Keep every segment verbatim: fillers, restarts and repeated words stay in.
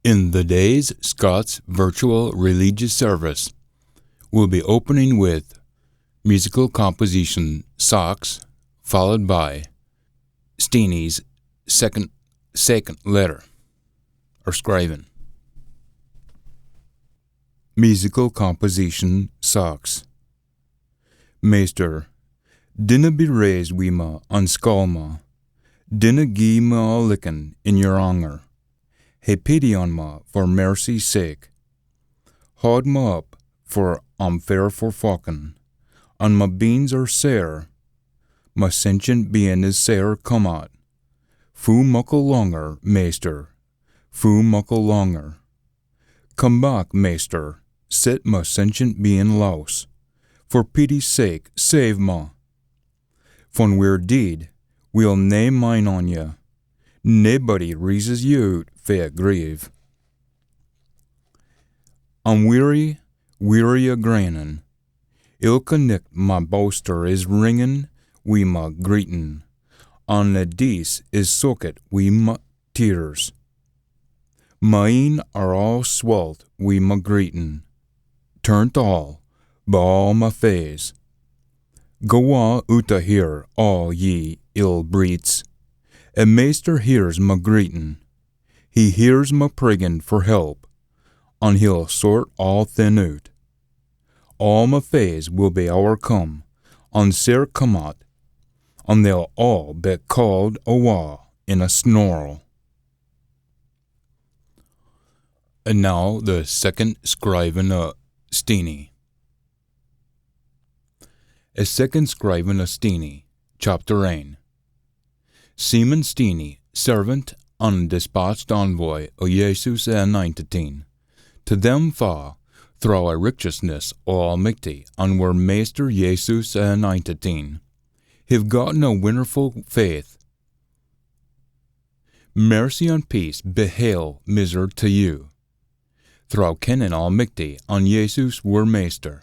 In the day's Scots virtual religious service will be opening with musical composition Sax, followed by Steenie's second, second letter, or scriven. Musical composition Sax. Maister, dinna be raised wi ma an scaul ma. Dinna gie ma a lickin in your anger. Hae pity on ma for mercy's sake. Haud ma up, for I'm fair forfochen, an ma beens are sair. Ma sentient bein is sair come at. Fu muckle longer, Maister, fu muckle longer. Come back, Maister, set ma sentient bein lowse. For pity's sake, save ma. Fan we're deid, we'll nae mind on ye. Naebody reeses ye oot fae a grave. I'm weary, weary o grinin. Ilka nicht ma bowster is ringin wi ma greetin, an the dees is soakit wi ma tears. Ma een are aa swalt wi ma greetin, turnt aul, by aa ma faes. Gawa oot o here, aa ye ill breets. A Maister hears ma greetin. He hears ma priggin for help, an he'll sort aathing oot. Aa ma faes will be owercome, an sair come at, an they'll aa be called awa in a snorl. And now the second scriven o Steenie. A second scriven o Steenie, chapter ane. Simon Steenie, servant an despatched envoy o Jesus a Anointit Een, to them fa, throwe a richteousness o Almichty an wir Maister Jesus a Anointit Een, hiv gotten a winnerfu faith. Mercy an peace be hale mizzer to you, throwe kennin Almichty an Jesus wir Maister.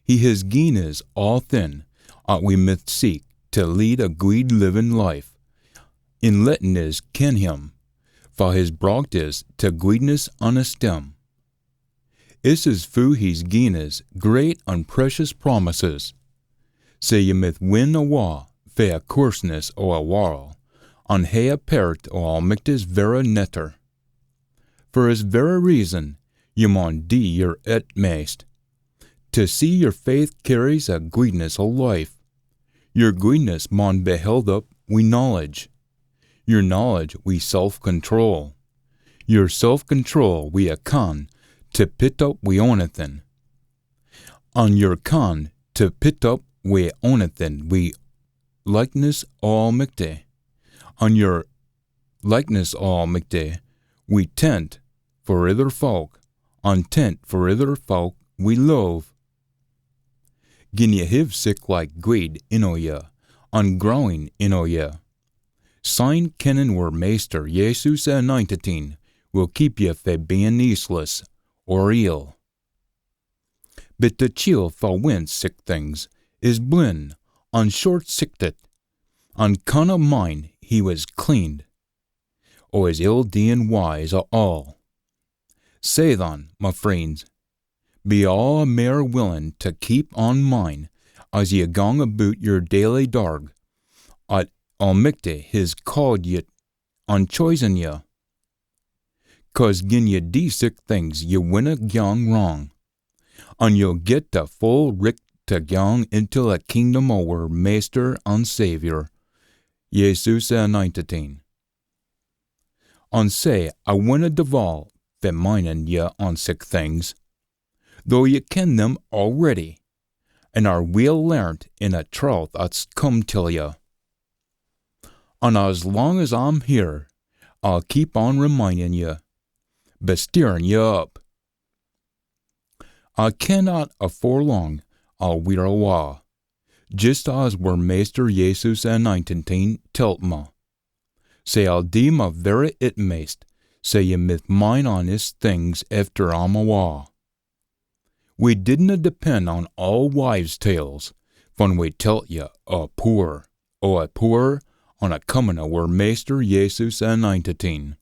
He his gien is aathin at we mith seek to lead a gweed livin life, in lettin is ken him, fa his brocht is to gweedness an esteem. Is is fu he's gien is great an precious promises, sae ye mith win awa fae a coorseness o a warl, an hae a pairt o Almichty's verra netter. For is verra reason ye maun dee yer itmaist, to see yer faith cairries a gweedness o life. Yer gweedness maun be held up wi knowledge, yer knowledge wi self-control, yer self-control wi a can to pit up wi onything, an yer can to pit up wi onything wi likeness o Almichty, an yer likeness o Almichty wi tent for ither fowk, an tent for ither fowk wi love. Gin ye hiv siclike gweed in o ye, an growin in o ye, syne kennin wir Maister Jesus a Anointit Een will keep ye fae bein eeseless or ill. But the chiel fa wints sic things is blin an short-sichtit, an canna mind he wis cleaned o his ill-deein wyes at aa. Sae than, ma freens, be aa mair willin to keep in mind as ye gang aboot yer daily darg, at Almichty his caaed ye an chosen ye. Cause gin ye dee sic things ye winna gang wrang, an ye'll get the full richt to gang intil the kingdom o wir Maister an Saviour, Jesus a Anointit Een. An sae I winna deval fae mindin ye on sic things, though ye ken them already, an are weel learnt in a trowth at's come till ye. An as lang as I'm here, I'll keep on remindin ye, be steerin ye up. I ken at afore lang I'll weir awa, jist as wir Maister Jesus a Anointit Een telt me. Sae I'll dee my verra itmaist, sae ye mith mind on iss things efter I'm awa. We didna depend on aul wives' tales, fan we telt ye o a pooer, o a pooer, an a comin o wir Maister Jesus a Anointit Een.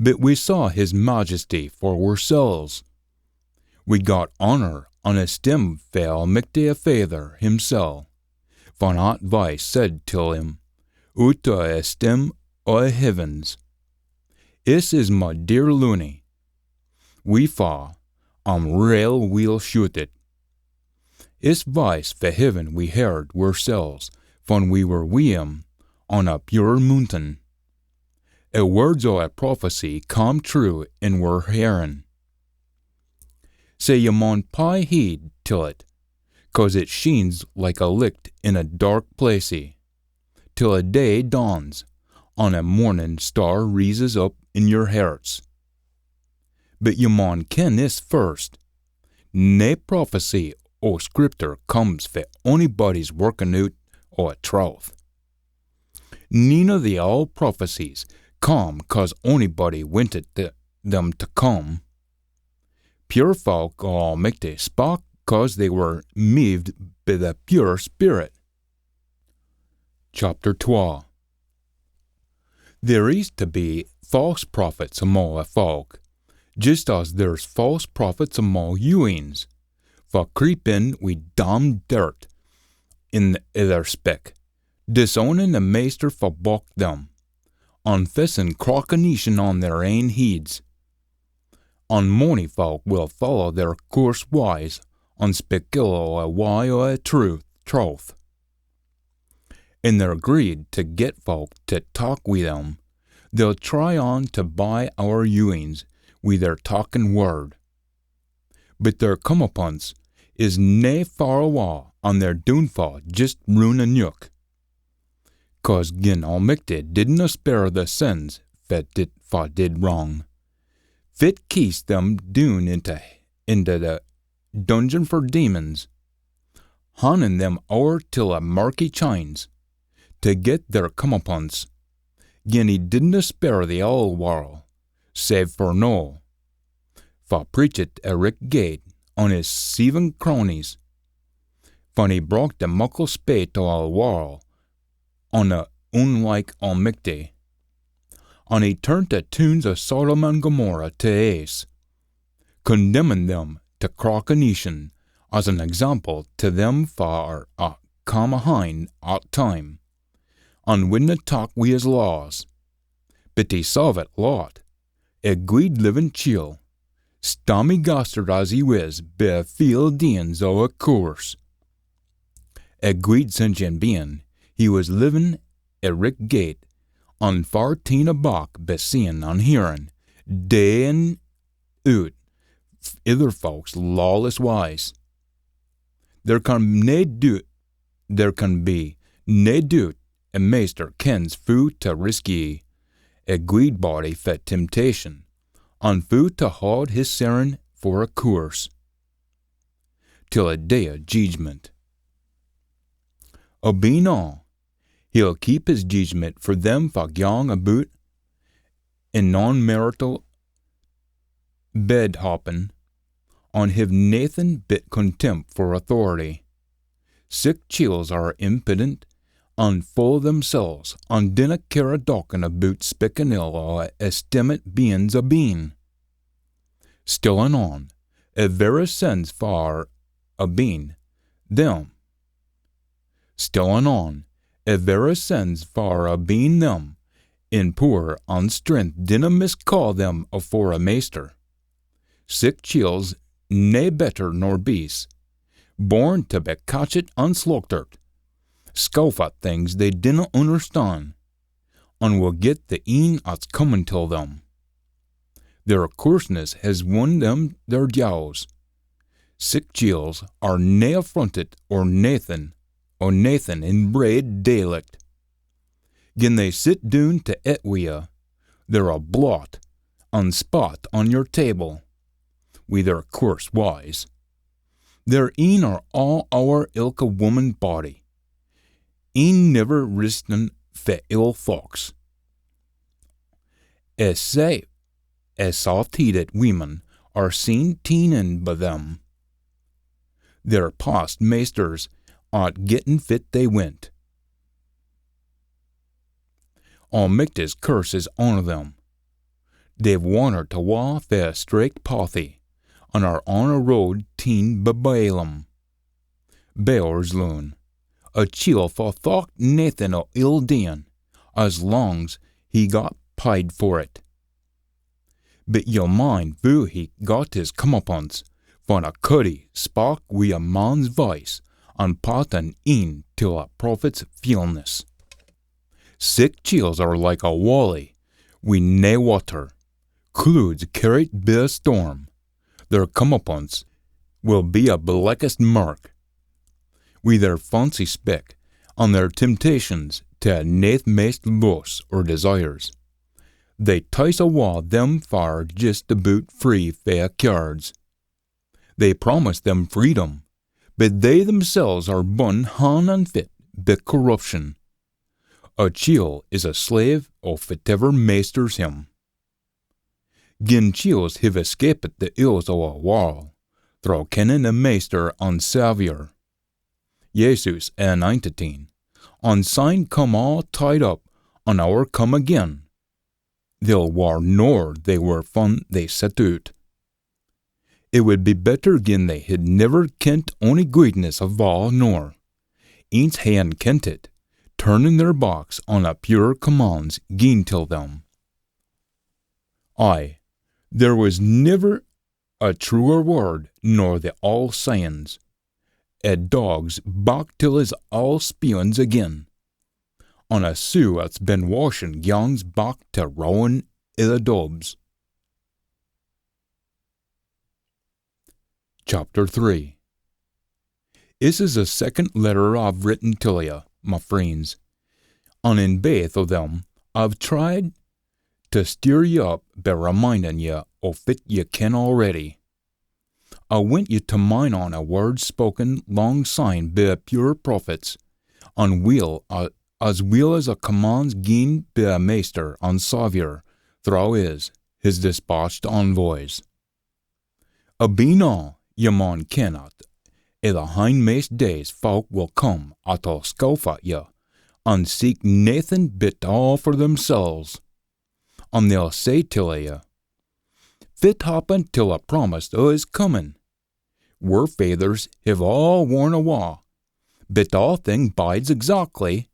but we saw his majesty for oorsels. We got honour an esteem fae Almichty a Faither himsel, fan at vice said till him, oot o a stem o a heavens, "Iss is ma dear loonie, wi fa A'm rael weel shuitit." Iss vice fae heaven we heard oorsels, fan we were wi him on a pure moontain. A wirds o a prophecy come true in wir hearin. Sae ye maun pey heed till it, cause it sheens like a licht in a dark placie, till a day dawns, an a mornin star rises up in yer herts. But ye maun ken this first, nae prophecy o Scripter comes fae onybody's workin oot o a trowth. Neen o the aul prophecies come cause onybody wintit th-, them tae come. Pure fowk o Almichty spak cause they were meeved by the pure Spirit. Chapter twa. There is tae be false prophets amo a fowk, jist as there's false prophets amo you eens, fa creep in wi damned dirt in i their spik, disownin a Maister fa bocht them, an fessin crockaneetion on their ain heids. An mony fowk will follow their coorse wyes, an spik ill o a wye o a truth, trowth. In their greed tae get fowk tae tak wi them, they'll try on tae buy oor you eens wi their takkin wird. But their comeuppance is nae far awa, an their doonfa jist roon a neuk. Cause gin Almichty didna spare the sins fa did, fa did wrang, fit keest them doon intae, intae the dungeon for demons, hannin them ower till a mirky chines, tae get their comeuppance, gin he didna spare the aul warl, save for Noah, fa preached a richt gate on his seven cronies, fan he brocht a muckle spate o a warl on a unlike Almichty, an he turnt the toons o Sodom an Gomorrah tae aise, condemnin them tae crockaneetion as an example tae them fa are a come ahin at time, an widna tak wi his laws. But he saved Lot, a gweed livin chiel, stammy-gastert as he wis, bi a feel deeins o a coorse. A gweed sentient bein, he wis livin a richt gate, an far teen aback bi seein an hearin, day in oot, f-, ither fowk's lawless wyes. There can nae doot, there can be nae doot a Maister kens foo tae rescue a gweed body fae temptation, an foo tae haud his serran for a coorse, till a day o jeedgement. Abeen aa, he'll keep his jeedgement for them fa gyang aboot in non-marital bed-hoppin, an hiv naethin bit contempt for authority. Sic chiels are impident, an full o themsels, an dinna care a docken aboot spikkin ill o esteemit beins abeen. Still an on, a verra sins fa are abeen them. Still an on, a verra sins fa are abeen them in pooer an strength dinna miscaa them afore a Maister. Sic chiels, nae better nor beasts, born tae be catchet an slauchtert, scowf at things they dinna unnerstan, an will get the een at's comin till them. Their coorseness his won them their dues. Sic chiels are nae affrontit or naethin, or naethin in braid daylicht. Gin they sit doon tae ett wi ye, they're a blot an spot on yer table, wi their coorse wyes. Their een are aa ower ilka wumman body, een niver ristin fae ill fowks. A sae, a saft-heidit weemen are seen teen in by them. They're past maisters at gettin fit they wint. Almichty's curse is on them. They've wannert awa fae a straicht pathie, an are on a road teen be Balaam. Beor's loon. A chiel fa thocht naething o ill deein, as lang's he got peyed for it. But ye'll mind foo he got his comeuppance, fan a cuddy spak wi a man's vice, an pat an eyn till a prophet's feelness. Sic chiels are like a wallie wi nae watter, cloods cairriet be a storm. Their comeuppance will be a blackest mirk. Wi their fancy spik, an their temptations tae naith maist lusts or desires, they tice awa them fa're jist aboot free fae a cairds. They promise them freedom, but they themsels are bun han an fit be corruption. A chiel is a slave o fitever maisters him. Gin chiels hiv escapit the ills o a warl, throwe kennin a Maister an Saviour, Jesus an Anointit Een, an syne come aa tied up an owercome again, they'll waur nor they were fan they set oot. It wid be better gin they hid niver kent ony gweedness ava nor, eence haein kent it, turnin their backs on a pure commands gien till them. Ay, there wis niver a truer word nor the aul sayins. A dog's back till his aul spewins again, an a soo at's been washin gangs back tae rowin i the dubs. Chapter three. This is the second letter I've written till ye, my freens, an in baith o them I've tried tae steer ye up by remindin ye o fit ye ken already. I wint ye tae mind on a word spoken lang syne by a pure prophets, an weel, a, as weel as a commands gien by a Maister an Saviour throwe his, his despatched envoys. Abeen aa, ye maun ken at i the hinmaist days fowk will come at'll scowf at ye, an seek naething bit aa for themsels. An they'll say till ye, fit happened till a promise o his comin? Wir faithers hiv aa worn awa, bit aathing bides exactly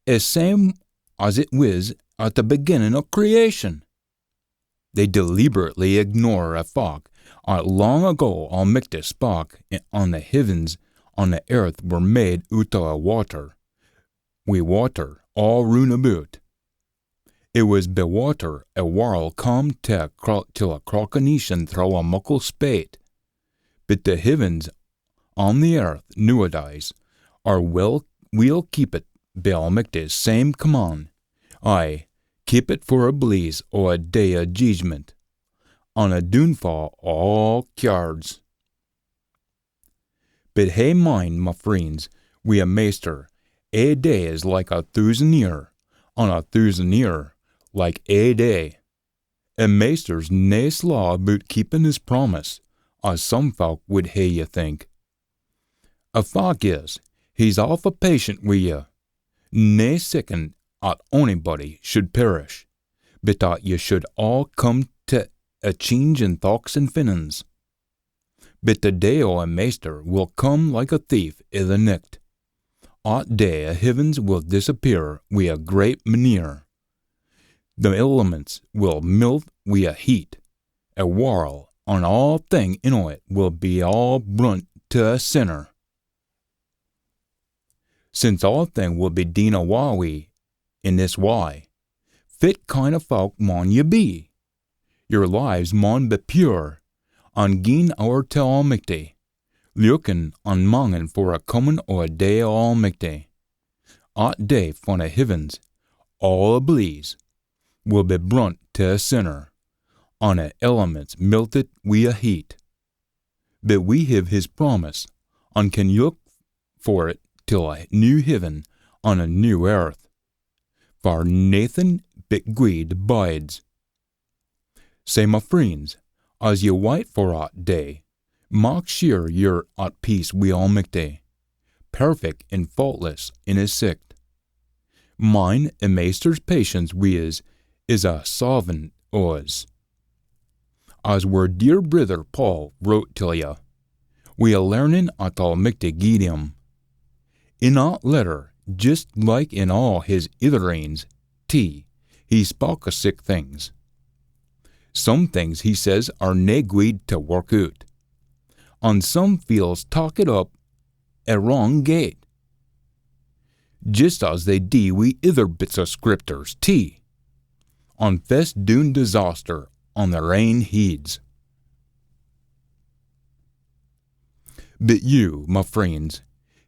i same as it wis at the beginnin o creation. They deliberately ignore a fac at lang ago Almichty spak an the hivens an the earth were made oot o a watter, wi watter aa roon aboot. It wis by watter a warl come tae a cro-, till a crockaneetion throwe a muckle spate. Bit the hivens an the earth nooadays are weel, weel keepit by Almichty's same command, ay, keepit for a bleeze o a day o jeedgement, an a doonfa o aa cairds. Bit hae mind, my freens, wi a Maister, ae day is like a thoosand year, an a thoosand year like ae day. A Maister's nae slaw aboot keepin his promise, as some fowk wid hae ye think. A fac is, he's awfu patient wi ye, nae seekin at onybody should perish, bit at ye should aa come tae a cheenge in thochts an feelins. Bit the day o a Maister will come like a thief i the nicht. At day a hivens will disappear wi a great maneer. The elements will milt wi a heat. A warl an aathing in it will be aa brunt tae a cinner. Since aathing will be deen awa wi in this wye, fit kind o fowk maun ye be? Yer lives maun be pure, an gien ower tae Almichty, leukin an mangin for a comin o a day o Almichty. At day fan a hivens, aa ableeze, will be brunt tae a cinner, an a elements miltit wi a heat. Bit we hiv his promise, an can leuk for it till a new hiven an a new earth, far naething bit gweed bides. Sae, my freens, as ye wait for at day, mak sure ye're at peace wi Almichty, perfect an faultless in his sicht. Mind, a Maister's patience wi's is a savin o's. as wir dear brither Paul wrote till ye, wi a learnin at Almichty gied him. In that letter, jist like in aa his ither anes tee, he spak o sic things. Some things, he says, are nae gweed tae work oot, an some feels tak it up a wrang gait, jist as they dee wi ither bits o Scripters tee, an fess doon disaster on their ain heids. But you, ma freens,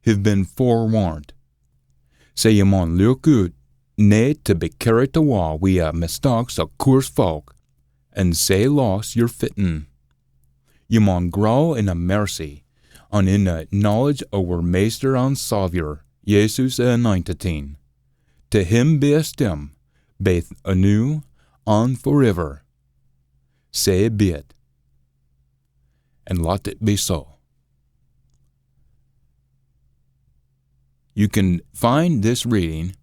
hiv been forewarnt, sae ye maun leuk oot nae tae be cairriet awa wi a mistaks o coorse fowk, an sae loss yer fittin. Ye maun grow in a mercy, an in a knowledge o wir Maister an Saviour, Jesus a Anointit Een. Tae him be esteem, baith eenoo an foriver. Sae be it. An lat it be so. You can find this reading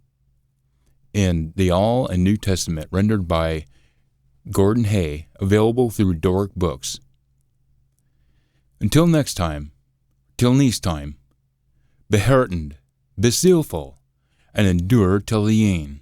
in the Aul an New Testament, rendered by Gordon Hay, available through Doric Books. Until next time, till neist time, be heartened, be zealful, an endure till the eyn.